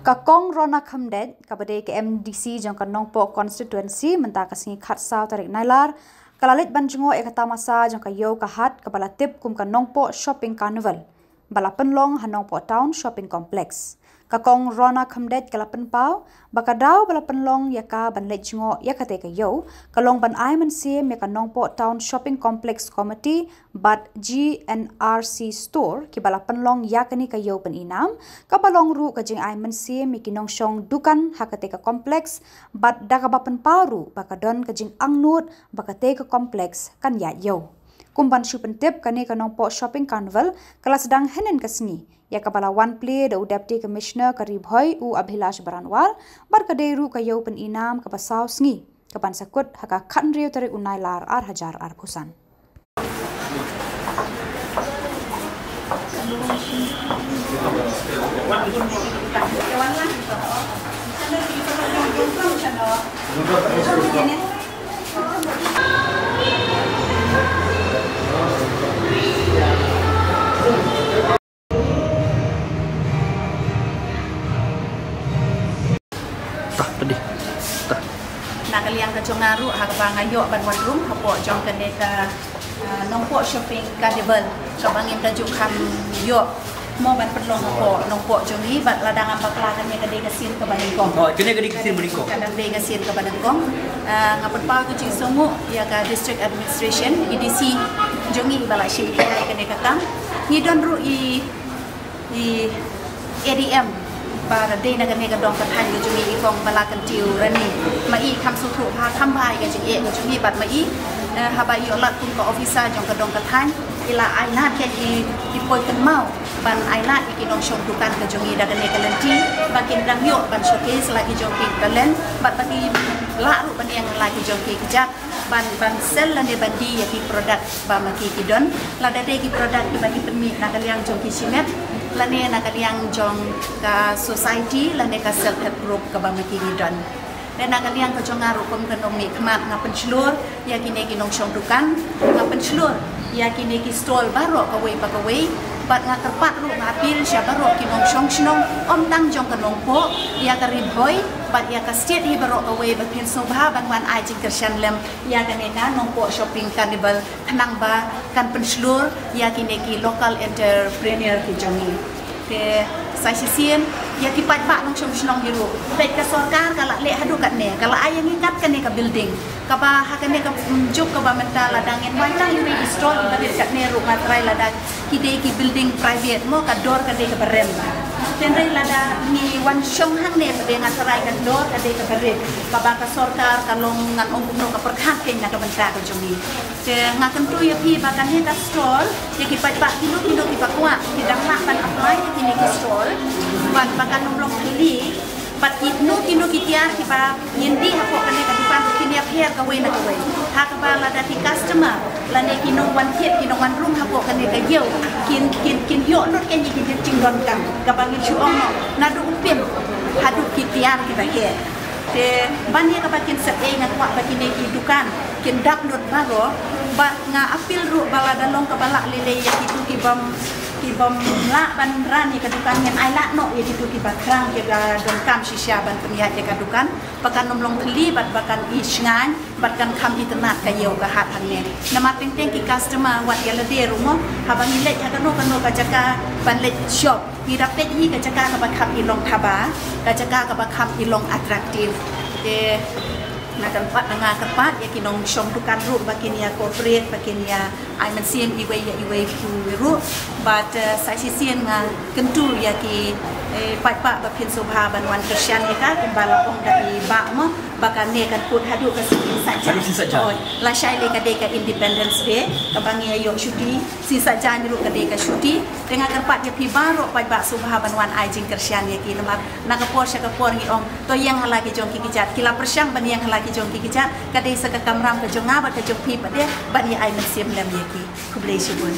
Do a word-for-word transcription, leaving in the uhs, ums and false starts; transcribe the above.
Ka Kong Rona Khymdeit, kaba dei ka M D C jong ka Nongpoh Constituency, mynta ka sngi khatsaw tarik Nailar, ka la leit ban jngoh ïa ka tamasa jong ka ïew ka hat kaba la tip kum ka Nongpoh Shopping Carnival, ba la pynlong ha Nongpoh Town Shopping Complex. Ka Kong Rona Khymdeit ka la pynpaw ba ka daw ba la pynlong ïa ka ban leit jngoh ïa katei ka ïew ka long ban ai mynsiem ïa ka Nongpoh Town Shopping Complex Committee bad G N R C Store kiba la pynlong ïa kane ka ïew pyninam, kaba long ruh ka jingai mynsiem ïa ki nongshong dukan ha katei ka complex, bad da kaba pynpaw ruh ba ka don ka jingangnud ba katei ka complex kan ïaid ïew. Kum ban shu pyntip, kane ka Nongpoh Shopping Carnival ka la sdang hynnin ka sngi, ïa kaba la wan plie da u Deputy Commissioner ka Ri Bhoi, u Abhilash Baranwal, bad ka dei ruh ka ïew pyninam kaba saw sngi, kaban sa kut ha ka khathynriew tarik u Nailar ar hajar arphew san. Tah, pedih. Tah. Na ka liang ka jong nga ruh, ha kaba nga ïoh ban wan rung hapoh jong kane ka, ah, Nongpoh Shopping Carnival, kaba ngim da ju kham ïoh mo ban pynlong hapoh Nongpoh jong ngi, bad lada ngam bakla kane ka dei ka sien kaba nyngkong. Oh, kane ka dei ka sien ba nyngkong. Ka dang dei ka sien kaba nyngkong. Ah, nga pynpaw ka jingsngewnguh ïa ka District Administration, A D C jong ngi ba la shim ïa kane ka kam. Ngi don ruh i i A D M ba la dei na kane ka dong ka thaiñ ka jong ngi, i Kong Balakyntiew Rani. Ma i kham sngewthuh bha, kham bha ïa ka jingeh ka jong ngi, bad ma i, eh, haba i ïoh lad kum ka officer jong ka dong ka thaiñ, i la ai lad ïa ki, ki poi kynmaw ban ai lad ïa ki nongshong dukan ka jong ngi da kane ka lynti ba kin dang ïoh ban showcase la ki jong ki talent, bad ba kin lah ruh ban ïeng la ki jong ki kjat ban, ban sell lane ban die ïa ki product ba ma ki ki don. Lada dei ki product kiba ki pynmih na ka liang jong ki shimet, lane na ka liang jong ka society, lane ka self help group kaba ma ki ki don. Te na ka liang ka jong nga ruh kum ka nongmihkhmat, nga pynshlur ïa kine ki nongshong dukan, nga pynshlur ïa kine ki stall baroh kawei pa kawei, bad nga kyrpad ruh, nga appeal sha baroh ki nongshong shnong, ym tang jong ka Nongpoh, ïa ka Ri Bhoi bad ïa ka state hi baroh kawei, ba phin sngewbha ban wan ai jingkyrshan lem ïa kane ka Nongpoh Shopping Carnival, khnang ba kan pynshlur ïa kine ki local entrepreneur ki jong ngi. Te sa shisien ïa ki paidbah nongshong shnong hi ruh, peit ka sorkar ka la leh haduh katne, ka la ai ïa ngi kat kane ka building, kaba ha kane ka, mm, juk kaba mynta lada ngin wan tang ïa ki stall kiba rit katne ruh, nga trai lada ki dei ki building private mo, ka dor ka dei kaba rem. Hynrei lada ngi wan shong hangne, ba dei nga trai ka dor ka dei kaba rit, kaba ka sorkar ka long, ngan ong kumno, ka pyrkhat keiñ na ka bynta ka jong ngi. Te nga kyntu ïa phi ba kane ka stall, ïa ki paidbah kino kino kiba kwah, ki dang lah ban apply ïa kine ki stall, bad ba kan ym long thylli, bad kino kino ki tiar kiba ngin die hapoh kane ka dukan ruh kin ïapher kawei na kawei, ha kaba lada ki customer lane ki nongwan thied, ki nongwan rung hapoh kane ka ïew, kin, kin, kin ïoh lut keiñ ïa ki jingdonkam, kaba ngin shu ong noh, naduh u pin haduh ki tiar kiba heh. Te ban ïa kaba kin sep ei, nga kwah ba kine ki dukan kin dap lut baroh, bad nga appeal ruh ba lada long kaba lah lei lei ïa kito kibym, kibym lah ban ran ïa ka dukan, ngin ai lad noh ïa kito kiba thrang, kiba donkam shisha ban pynïaid ïa ka dukan, ba kan ym long thylli bad ba kan i shngaiñ bad kan kham itynnad ka ïew ka hat hangne. Namar teng teng ki customer, wat ïa lade ruh mo, haba ngi leit ha kano kano ka jaka ban leit shop, ngi da peit hi ka jaka kaba kham i long thaba, ka jaka kaba kham i long attractive. Te nga kyrpad, nga kyrpad ïa ki nongshong dukan ruh ba kin ïa cooperate, ba kin ïa ai mynsiem iwei ïa iwei ruh. Bad, eh, sa shisien nga kyntu ïa ki, eh, paidbah ba phin sngewbha ban wan kyrshan ïa ka, kumba la ong da i bah mo, ba kane kan kut haduh ka sngi Saitjaiñ. Haduh sngi Saitjaiñ. Oi, lashai lei ka dei ka Independence Day, kaba ngi ïa ïoh shuti, sngi Saitjaiñ ruh ka dei ka shuti. Te nga kyrpad ïa phi baroh paidbah sngewbha ban wan ai jingkyrshan ïa ki, namar na ka por sha ka por ngi ong, to ïeng ha la ki jong ki kjat, ki la pyrshang ban ïeng ha la ki jong ki kjat, ka dei sa ka kamram ka jong nga bad ka jong phi pat de ban ïa ai mynsiem lem ïa ki. Khublei shibun.